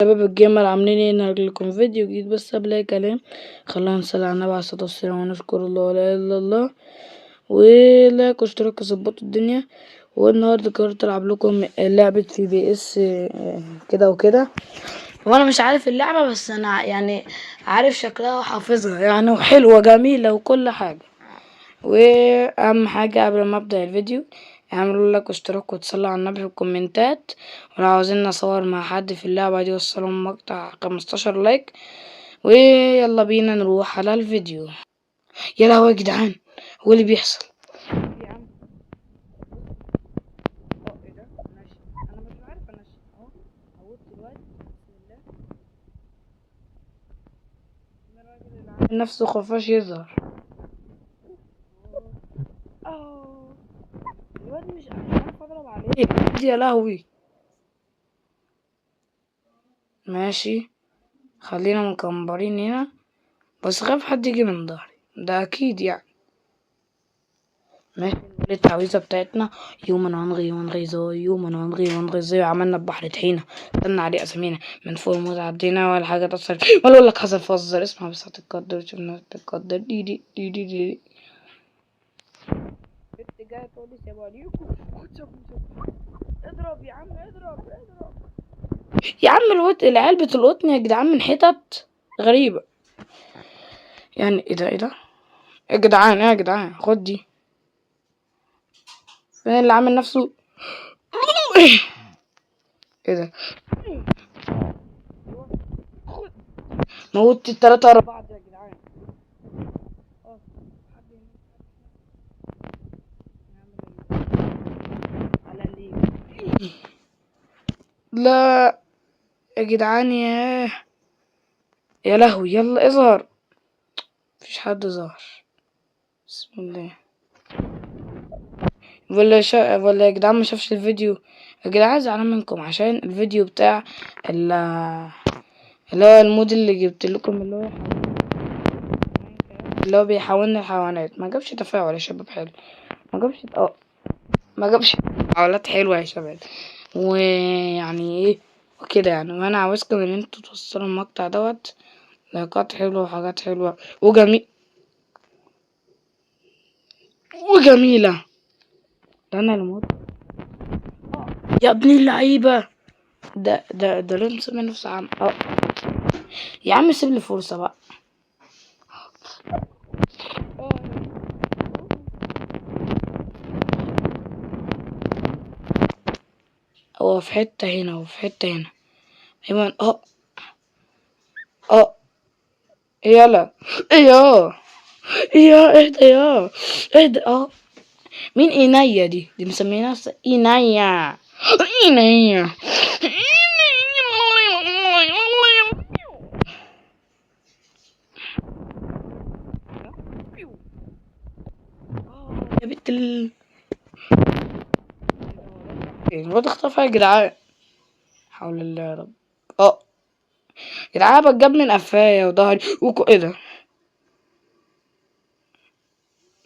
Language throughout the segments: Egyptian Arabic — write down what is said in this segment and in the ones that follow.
شباب ال gamer عاملين ايه؟ النهارده لكم فيديو جديد. بس قبل اي كلام خلونا نصلي على النبي عليه الصلاه والسلام ونشكر الله لا اله الا الله، و like واشتراك وظبطوا الدنيا. والنهارده قررت العب لكم لعبه FPS كده وكده، وانا مش عارف اللعبه، بس انا يعني عارف شكلها وحافظها يعني، وحلوه جميله وكل حاجه. واهم حاجه قبل ما ابدا الفيديو اعملوا like واشتراك وتصلوا على النبي في الكومنتات. ولو عاوزين نصور مع حد في اللعبة دي وصلوا مقطع 15 like. ويلا بينا نروح على الفيديو. يا لهوي يا جدعان، هو اللي بيحصل؟ يا عم ايه ده؟ ماشي، انا مش عارف انا اهو موتت الواد. بسم الله، الراجل اللي عامل نفسه خفاش يظهر. الواد مش عارف اضرب عليه. يا لهوي. ماشي، خلينا مكمبرين هنا، بس خاف حد يجي من ظهري ده اكيد يعني. ماشي، التعويذه بتاعتنا يوما وانغي يوما زو يوما وانغي وانغي زي. عملنا البحر طحينه، استنى عليه اسامينا من فوق الموت عدينا، ولا حاجه تأثر ولا اقول لك حصل فزر. اسمع بس هتتقدر، شوف الناس تتقدر. دي دي دي دي دي بنت جايه تقول لي سلام عليكم، اضرب يا عم، اضرب اضرب يا عم. الواد العيال بتلقطني يا جدعان من حتت غريبة يعني. ايه ده؟ ايه ده يا جدعان؟ ايه يا جدعان؟ خد دي. فين اللي عامل نفسه؟ ايه ده؟ خد، موتت التلاتة ورا بعض يا جدعان. لا يا جدعان، يا لهوي. يلا اظهر، مفيش حد ظهر. بسم الله. ولا يا جدعان ما شافش الفيديو يا جدعان، زعلان منكم عشان الفيديو بتاع اللي هو ال mod اللي جبت لكم، اللي هو بيحولنا الحيوانات، ما جابش تفاعل يا شباب. حلو، ما جابش، ما جابش تفاعلات حلوه يا شباب، ويعني ايه وكده يعني. وانا عاوزكم ان انتوا توصلوا المقطع دوت لايكات حلوه وحاجات حلوه وجميله. ده انا اللي موت يا ابن اللعيبه. ده ده ده ليه مسمي نفسه عم؟ يا عم سيب لي فرصه بقى. هو في حته هنا وفي حته هنا. ايوه. يلا. ايوه. يا اهدى يا اهدى. مين اينيا دي؟ دي مسميها نفسها اينيا. اينيا. يا بنت الواد اختفى يا جدعان. حول الله يا رب. جدعان بتجاب من قفايا وظهري ايه ده؟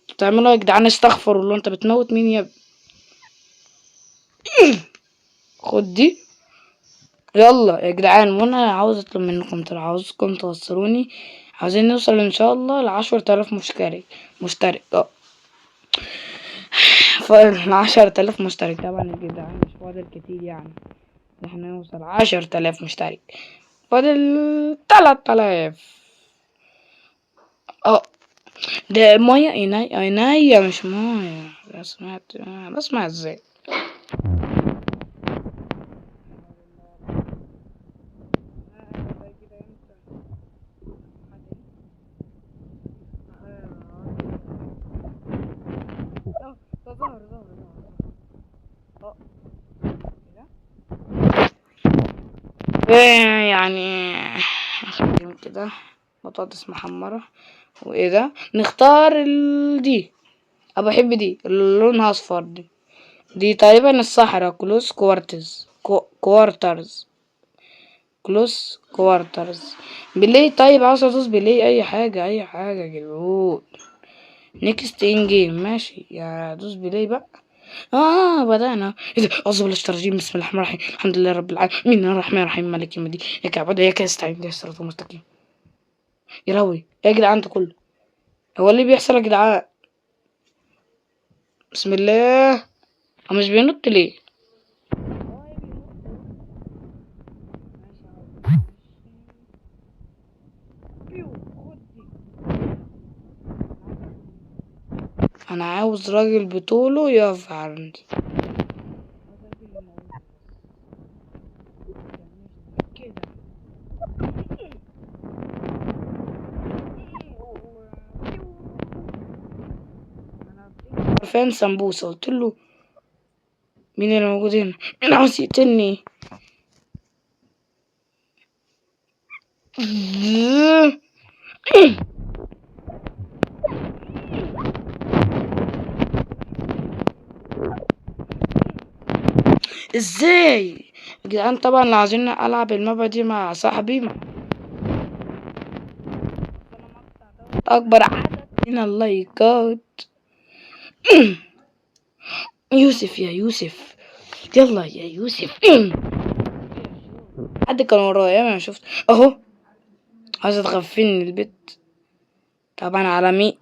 بتعملوا يا جدعان؟ استغفر الله، انت بتموت مين يا ابني؟ خد دي. يلا يا جدعان، وانا عاوز اطلب منكم، ترى عاوزكم توصلوني، عاوزين نوصل ان شاء الله ل10,000 مشترك. 10,000 مشترك. طبعا يا جدعان مش فاضل كتير يعني، احنا نوصل 10,000 مشترك، فاضل 3000. ده مية عيني، عينيا مش مية. سمعت بسمع ازاي؟ يعني خليهم كده بطاطس محمرة. وايه ده؟ نختار دي، ابو احب دي اللي لونها اصفر دي، دي تقريبا الصحراء. close quarters، quarters، close quarters. play. طيب عاوز ادوس play، اي حاجة، اي حاجة يا جدعان. next in game. ماشي يا دوس play بقى. بدأنا. ايه ده؟ اعوذ بالله الرجيم، بسم الله الرحمن الرحيم، الحمد لله رب العالمين، الرحمن الرحيم، مالك يوم الدين، اياك نعبد واياك نستعين، اهدنا الصراط المستقيم. يا لهوي، ايه يا جدعان ده كله؟ هو اللي بيحصل يا جدعان؟ بسم الله. هو مش بينط ليه؟ انا عاوز راجل بطوله يقف عندي. حرفيا سمبوسة. قلت له مين اللي موجود هنا؟ مين عاوز يقتلني؟ ازاي يا جدعان؟ طبعا لو عايزين العب المابا دي مع صاحبي اكبر عدد من اللايكات. يوسف يا يوسف، يلا يا يوسف. حد كان ورايا ما شفت اهو، عايز تغفلني البيت. طبعا على مين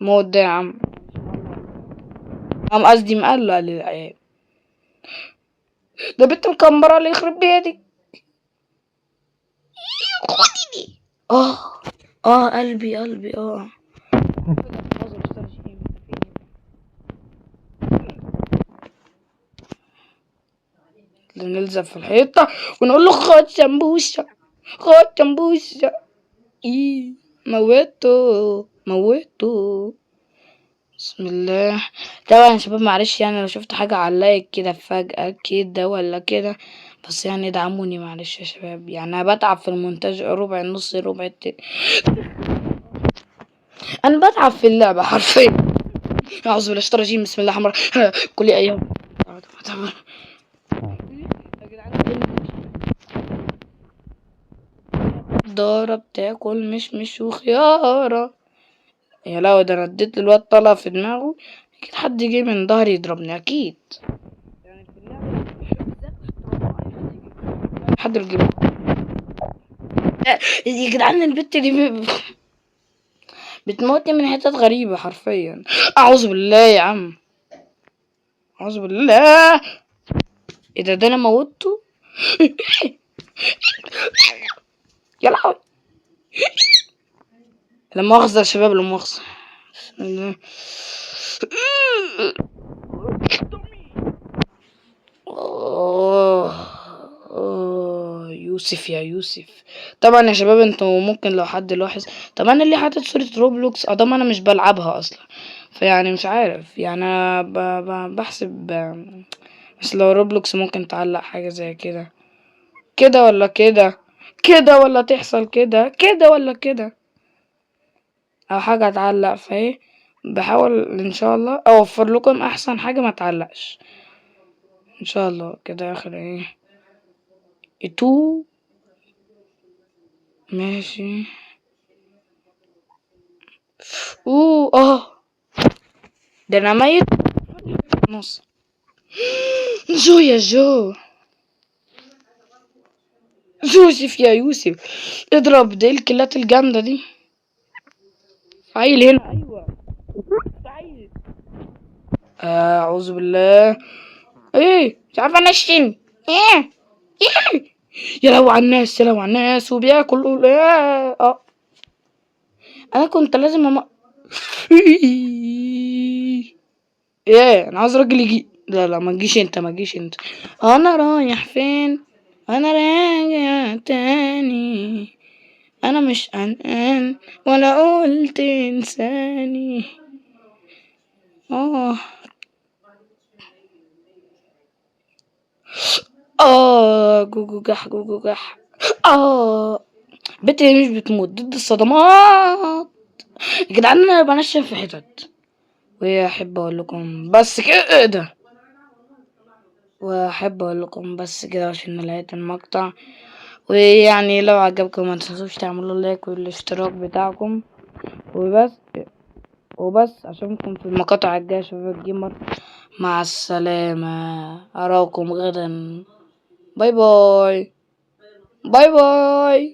موت ده يا عم؟ قام قصدي مقلق للعيال. ده بنت مكمرة اللي يخرب بيتك. خدني. قلبي قلبي. نلزق في الحيطة ونقول له خد سمبوسة، خد سمبوسة. ايه موته موته. بسم الله. طبعا يا شباب معلش لو شفت حاجة علقت كده فجأة كده ولا كده، بس ادعموني معلش يا شباب. انا بتعب في المونتاج ربع النص ربع التاني، انا بتعب في اللعبة حرفيا. اعوذ بالله الشيطان الرجيم، بسم الله الرحمن الرحيم. كل ايام دارة بتاكل مشمش وخيارة. يا لهوي، ده انا اديت للواد طلع في دماغه، اكيد حد جه من ظهري يضربني اكيد. حد يجيب يا جدعان. البت دي بتموتني من حتت غريبة حرفيا. اعوذ بالله يا عم، اعوذ بالله. ايه ده؟ ده انا موتته؟ يا لهوي، لا مؤاخذة يا شباب، لا مؤاخذة. بسم الله. يوسف يا يوسف. طبعا يا شباب انتوا ممكن لو حد لاحظ، طب انا اللي حاطط صورة روبلوكس، طبعا انا مش بلعبها اصلا، فيعني مش عارف، انا بحسب بس لو روبلوكس ممكن تعلق حاجة زي كده كده ولا كده كده، ولا تحصل كده كده ولا كده، او حاجة تعلق. فايه بحاول ان شاء الله اوفر لكم احسن حاجة ما تعلقش ان شاء الله. كده اخر ايه اتو ماشي. ده انا ميت نص. جو يا جو، يوسف يا يوسف، اضرب دي الكلات الجامدة دي. عيل هنا. ايوه عيل. اعوذ بالله. ايه مش عارف انشن. ايه ايه يا لهوي على الناس، يا لهوي على الناس، وبياكل. انا كنت لازم ايه انا عاوز راجل يجي. لا لا ما تجيش انت، ما تجيش انت. انا رايح فين؟ انا راجع تاني، انا مش قلقان ولا قلت انساني. جوجو جح، جوجو جح. بنتي مش بتموت ضد الصدمات يا جدعان. انا بنشف في حتت. واحب اقول لكم بس كده، ايه ده؟ واحب اقول لكم بس كده عشان نهاية المقطع. ويعني لو عجبكم ما تنسوش تعملوا لايك والاشتراك بتاعكم وبس. وبس. اشوفكم في المقاطع الجاية شباب ال gamer. مع السلامة، اراكم غدا. bye bye bye bye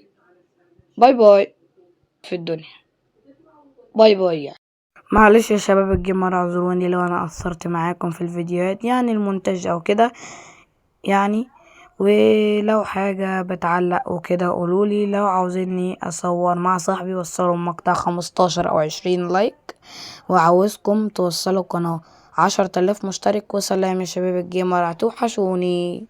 bye bye في الدنيا. bye bye يعني. معلش يا شباب ال gamer، اعذروني لو انا قصرت معاكم في الفيديوهات، يعني المونتاج او كده يعني. ولو حاجة بتعلق وكده قولولي. لو عاوزيني اصور مع صاحبي وصلوا المقطع 15 او 20 like، وعاوزكم توصلوا القناة 10,000 مشترك. وسلام يا شباب ال gamer، هتوحشوني.